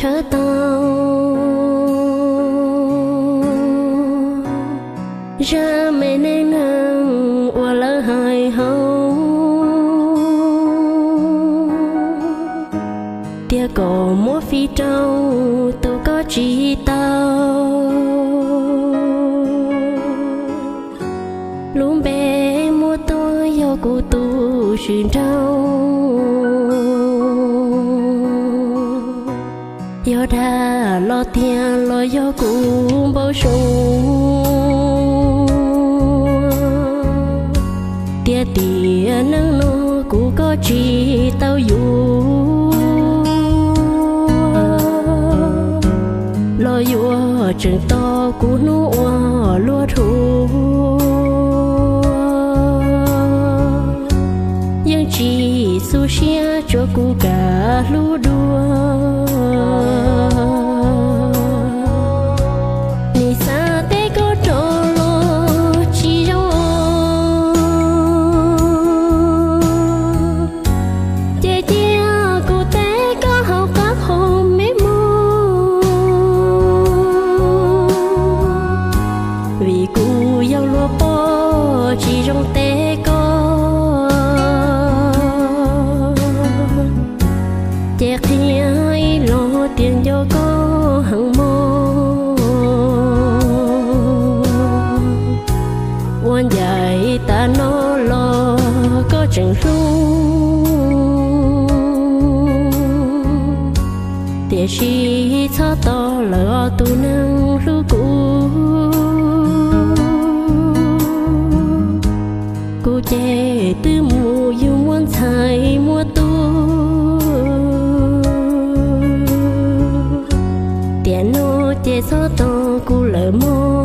Sawv tau zaj me neej neeg uas lawv hais hauv, tias kom muab fij rau tus koj tsis tau. Lub npe muab tuaj yog kuv tus swm nraug, yog dag los tiag los yog kuv npau suav, tiam sis neej no kuv koj tsis tau yuav, los yuav tseem tos kuv hnub ua luag dhuav. Yeej tsis xu siab tsuav kuv kam hlub dua. Nim xav teb koj rov los tsis zoo, ces cia kuv teb koj hauv qab hauv me mug, vim kuv yog luag poj tsis zoo teb koj. Ces qhia ib los tias nco koj heev mog, ua ncaim tas no los koj tseem hlub, tiam sis txhob tos lawm os tus neeg hlub kuv. Kuv ces twb mus yug muaj ntxhais muaj tub, tiam no ces txhob tos kuv lawm mog.